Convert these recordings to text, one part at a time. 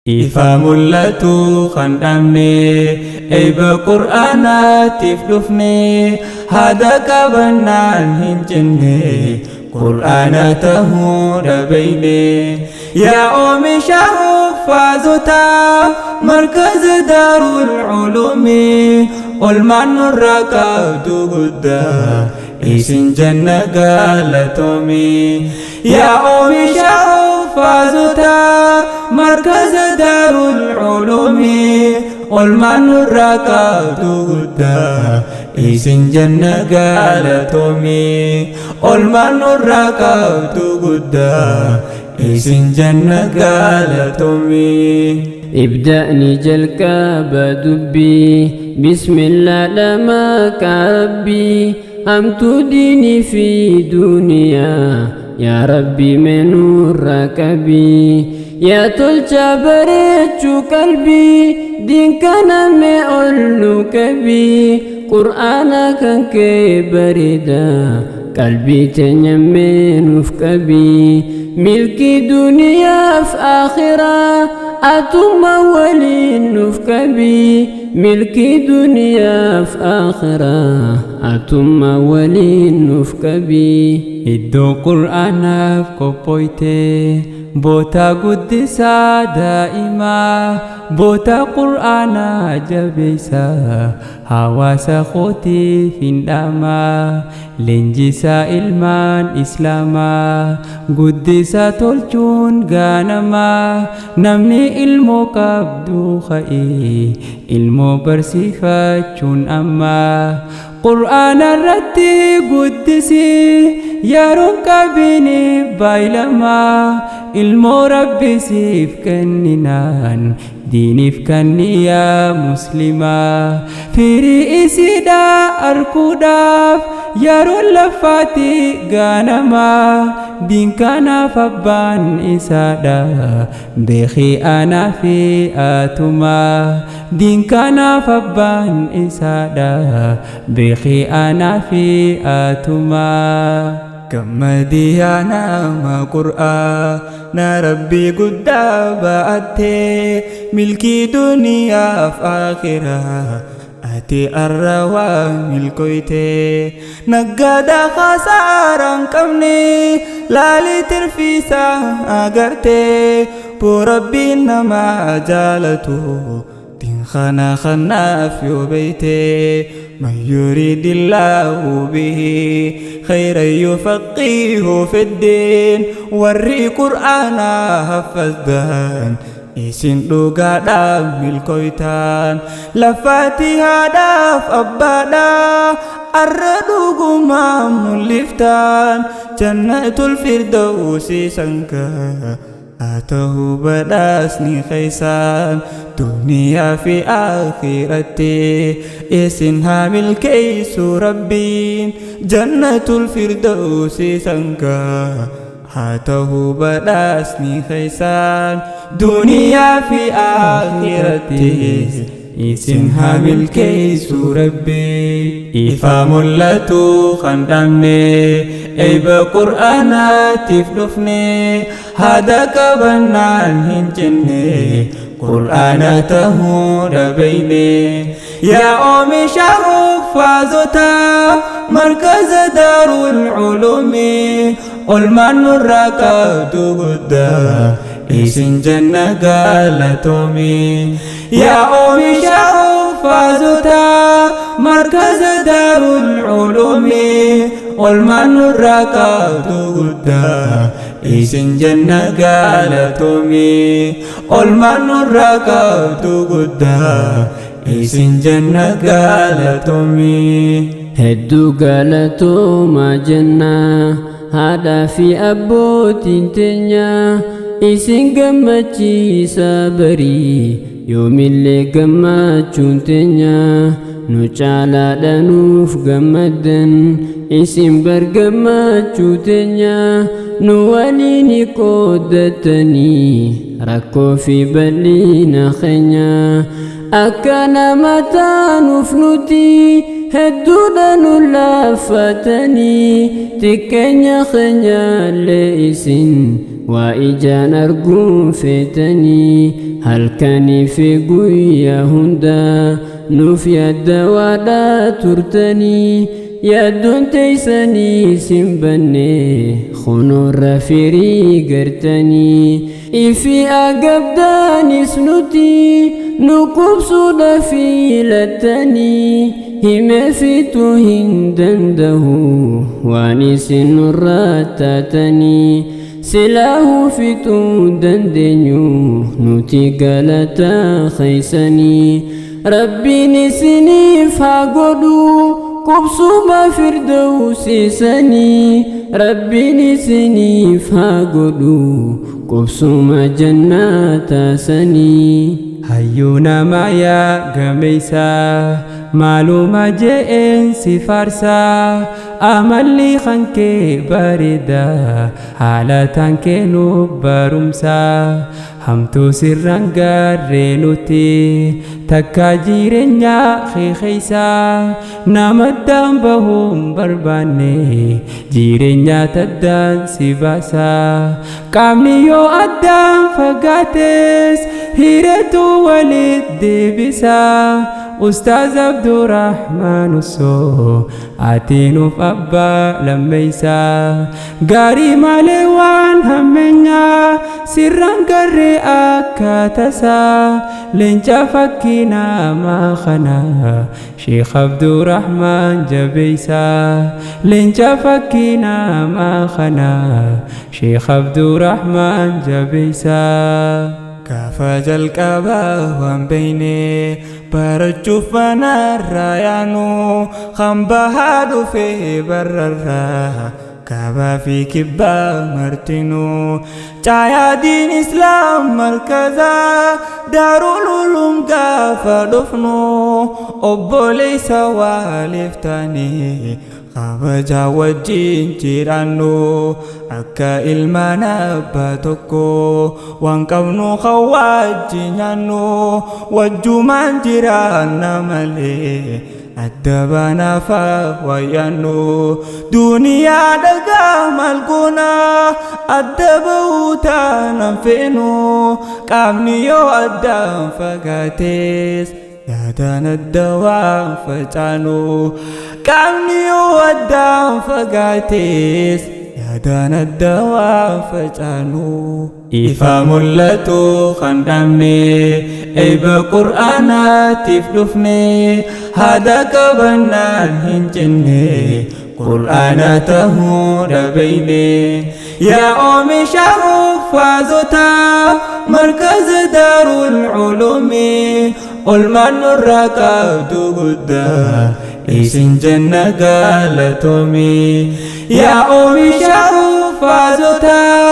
Ifa mul'atu kan dhabne, eebba Qur'aanaatiif dhufne, haada qabannaan hin jenne, Qur'aana tahuu dhabeeyne. Yaa oomisha huffaazotaa markaza Daarul Culuumii, olmaan nurraa qabdu guddaa, isin janna galatoomi. Yaa oomisha huffaazotaa markaza Daarul Culuumii, olmaan nurraa qabdu guddaa, isin janna galatoomi. Olmaan nurraa qabdu guddaa, isin janna galatoomi. ابدأني jalqaba dubbii، بسم الله maqaa Rabbii. Hamtuu diinii fi duniyaa, yaa Rabbi mee nurraa qabii. Yaa tolcha bareechuu qalbii, diin kana mee ol nu qabii. Qur'aana kan kee bareeda, qalbii teenya mee nuuf qabii. Milkii duniyaaf akhiraa, atuma waliin nuuf qabii. Milkii duniyaaf akhiraa, atuma waliin nuuf qabii. Iddoo Qur'aanaaf qophooyte, bootaa guddisaa daa'imaa, boota Qur'aanaa jabeessaa, hawaasa kootiif hin dhaamaa. Leenjisaa ilmaan Islaamaa guddisaa tolchuun gaanamaa. Namni ilmoo qabdu ka'ee ilmoo barsiifachuun ammaa. Qur'aana irratti guddisi, yeroon qabini baay'ilamaa. Ilmoo Rabbi siif kenninaan diiniif kanniyaa Muslimaa, firii isiidha arguudhaaf yeroon lafaatti gaanamaa. Diin kanaaf abbaan isaadha, beekii anaa fi atumaa. Diin kanaaf abbaan isaadha, beekii anaa fi atumaa. Gammadii yaa nama Qur'aana Rabbii guddaa ba'attee, milkii duniyaaf akhiraa ati arra waa milkoyte. Naggaada khasaaraan qabne, laalii tirfiisaa agartee. Boo Rabbiin nama jaalatu diin kana kanaaf yoo beeyte. من يريد الله به خيرا يفقهه في الدين. Warri Qur'aana haffazdan, isin dhugaadhaaf milkoytaan. Lafaati haadhaaf abbaadha arra dhugumaa mul'iftaan. Jannatul Firdawsi sanka haa ta'u badhaasni keeysaan. Duniyaa fi akhiratti isin haa milkeeysu Rabbiin. Jannatul Firdawsi sanka haa ta'u badhaasni keeysaan. Duniyaa fi akhiratti isin haa milkeeysu Rabbiin. Ifa mul'atu kan dhabne, eebba Qur'aanaatiif dhufne, haada qabannaan hin jenne, Qur'aana tahuu dhabeeyne. Yaa oomisha huffaazotaa markaza Daarul Culuumii, olmaan nurraa qabdu guddaa, isin janna galatoomi. Yaa oomisha huffaazotaa markaza Daarul Culuumii, olmaan nurraa qabdu guddaa, isin janna galatoomi. Olmaan nurraa qabdu guddaa, isin janna galatoomi. Hedduu galatoomaa jennaa, haadhaa fi abbootiin teenya. Isin gammachiisa barii, yoomillee gammachuun teenya. Nu caalaadha nuuf gammaddan isin bar, gammachuu teenya nu waliin qooddatanii rakkoo fi bal'ina keenya. Akka nama taanuuf nuti hedduudha nu laaffatanii, xiqqeenya keenyallee isin Waa ijaan arguun feetanii halkanii fi guyyaa hundaa nuuf yaadda waadhaa turtanii yaaddoon teeysanii sin banne kunoorra firii gartanii ifi agabdaanis nuti nu qubsuudha filattanii hime fituu hin danda'u waan isin nurraa taatanii silaahu fixuu dandeenyu nuti galata keeysanii rabbiin isiniif haa godhu qubsuma firdawsiisanii rabbiin isiniif haa godhu qubsuma jannaataasanii. Hayyuu namaa yaa gameeysaa maaluma je'een si faarsaa amalli kan kee bareedaa haala tan kee nuuf barumsaa hamtuu sirraan gaarree nuti takka jireenya kee keeysaa namaddaan bahuun barbaanne jireenya taddaan si baasaa qaamni yoo addaan fagaates hireetu walit deebisaa Ustaaz Abdurrahmaan Usoo ati nuuf abbaa lammeeysaa gaarii malee waan hammeenyaa sirraan garree akka tasaa leenca fakkii namaa kana Sheekh Abdurrahmaan jabeeysaa leenca fakkii namaa kana Sheekh Abdurrahmaan jabeeysaa. Gaafa jalqabaa waan beeyne barachuuf manarraa yaanu kan bahaa dhufee barrarraa kaabaa fi kibbaa martinuu caayaa diin islaam markazaa daarul ulum gaafa dhufnu obboleessa waaliif taanee kabajaa wajjin jiraannu akka ilmaan abbaa tokko waan qabnu kan wajjin nyaannu wajjumaan jiraanna malee adda baanaaf wayyaannu duniyaa dhagaa maal goona adda ba'uu taanaan feenu qaamni yoo addaan fagaates yaadaan adda waan facaanu qaamni yoo addaan fagaates yaadaan adda waan facaanu. Ifa mul'atu kan dhabne eebba qur'aanaatiif dhufne haada qabannaan hin jenne qur'aana tahuu dhabeeyne yaa oomisha huffaazotaa markaza daarul ulumii olmaan nurraa qabdu guddaa isin jenna galatoomii yaa oomisha huffaazotaa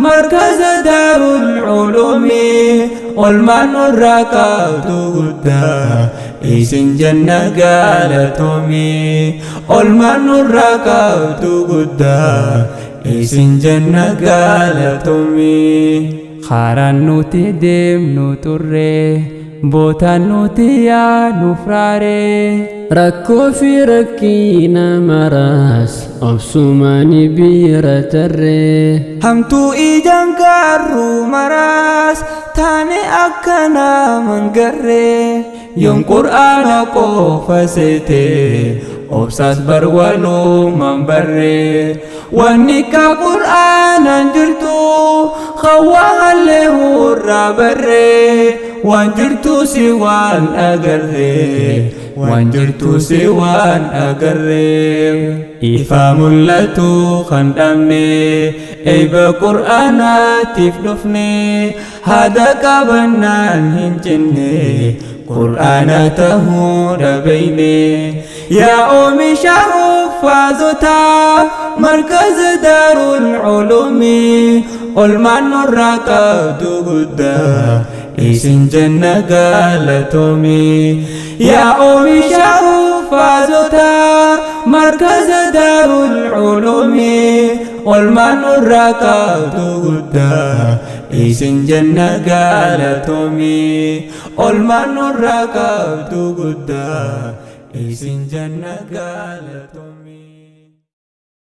markaza daarul ulumii olmaan nurraa qabdu guddaa isin jenna galatoomii olmaan nurraa qabdu guddaa isin jenna galatoomii. Karaan nuti deemnu turre bootaan nuti yaanu firaaree. Rakkoo fi rakkina maraas obsumaani bira tarree. Hamtuu ijaan gaarruu maraas taane akka naman garree yoon qur'aana qofa seete obsaas barwaluuman barree wanni ka qur'aanaan jirtu hawaa hallee hurraa barree waan jirtu si waan agarree waan jirtu si waan agarree ifa mul'atu kan dhabne eebba qur'aanaatiif dhufne haada qabannaan hin jenne qur'aana tahuu dhabeeyne yaa oomisha huffaazotaa markaza daarul ulumii olmaan nurraa qabdu guddaa isin jenna galatoomii yaa oomisha huffaazotaa markaza daarul ulumii olmaan nurraa qabdu guddaa isin jenna galatoomii olmaan nurraa qabdu guddaa isin jenna galatoomii.